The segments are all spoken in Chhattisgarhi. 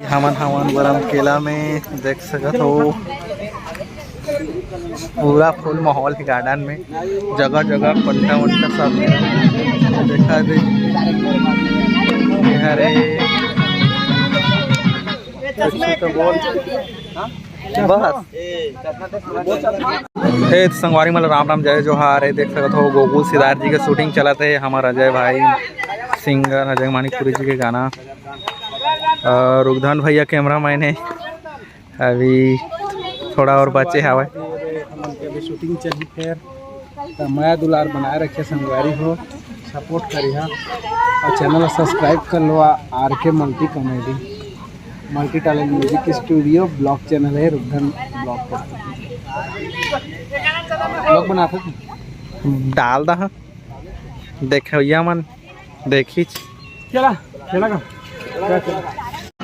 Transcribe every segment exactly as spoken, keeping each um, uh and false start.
हमन हवन बरम केला में, देख सकत हो पूरा फुल माहौल हे गार्डन में, जगह जगह पंटा वंटा सब देखा दे। अरे कुछ तो बोल बस। हे संगवारी मन ल राम राम, जय जोहार। हे देख सकत हो गोकुल सिद्धार्थ जी के शूटिंग चलत हे, हमर अजय भाई सिंगर अजय मानिकपुरी जी के गाना। और रुगधन भैया कैमरा मैन हे, अभी थोड़ा और बचे हवय। हमन के अभी शूटिंग चलही फेर, त मया दुलार बनाए रखे संगवारी हो, सपोर्ट करिहा और चैनल ला सब्सक्राइब कर लो। आर के multi comedy, multi talent music studio, blog channel हे रुगधन ब्लॉग पर। ब्लॉग बनात हस? डाल दहा, देखइया मन देखिच। चला, चला का?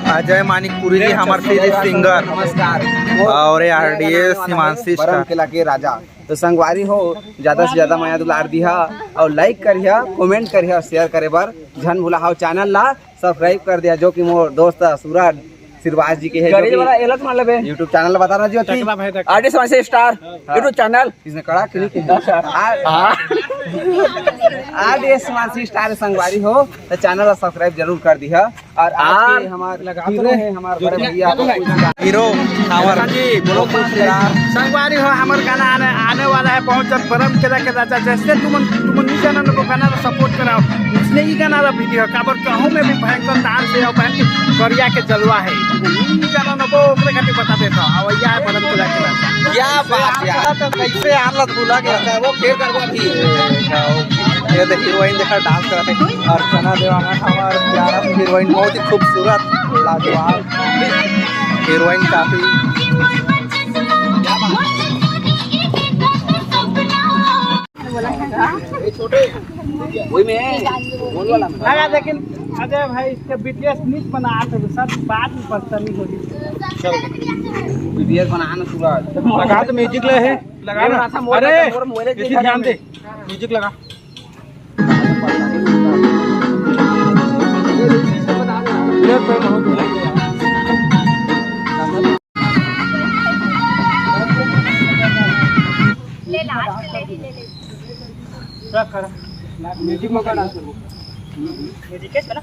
अजय मानिकपुरी जी हमर सीरीज सिंगर। नमस्कार। और ये आरडीएस हिमांशी बरम स्टार। केला के राजा। तो संगवारी हो, ज्यादा से ज्यादा मया दुलार दिहा और लाइक करिहा, कमेंट करिहा और शेयर करे बर झन भुलाहा। चैनल ला सब्सक्राइब कर दिहा, जो कि मोर दोस्त सूरज सिरवास जी के हे, जो गरीब कि वाला एलत मान लेबे। YouTube चैनल ला बता रहा जी होती। टकला भाई, टकला। आरडीएस हिमांशी स्टार हाँ। YouTube channel. इसने कड़ा कि नहीं किया? हाँ। आरडीएस हिमांशी स्टार संगवारी हो, तो चैनल ला सब्सक्राइब जरूर कर दिहा। और आज हाँ। के हमार लगा तो हीरो रहे। हैं, हमार बड़े भैया गोकुल सिंह। हीरो, हमार हाँ जी, बोलो गोकुल सिंह। संगवारी हो, हमार गाना आने, आने वाला है, पहुंचत बरम केला के राजा। जैसे तुमन, तुमन नहीं जाना नको गाना तो सपोर्ट कराओ। उसने ही गाना ला वीडियो काबर कहूं में भी भयंकर डांस है और भयंकर करिया के जलवा है। तुमन नहीं जाना नको, ओकरे खातिर बता देता हूं। अब यह है बरम केला के राजा। क्या बात यार। तो कैसे आन ला भूला गया? वो खेल कर वो भी। ये देखिए, हीरोइन देखा डांस करत हे। अर्चना देवांगन हमार प्यारा हीरोइन, बहुत ही खूबसूरत, लाजवाब हीरोइन काफी। वही में गोल वाला में। लगा, लेकिन अजय भाई, इसके बीटीएस नहीं बना, तो सब बाद में पछतानी होगी। चल, बीटीएस बनाना पूरा। लगा तो म्यूजिक ले है। लगा ना। अरे, मोर, मोर, मोर, इसी ध्यान दे। म्यूजिक लगा। ले लास्ट ले ली, ले ले। म्यूजिक में का डांस करबो? म्यूजिक के बना।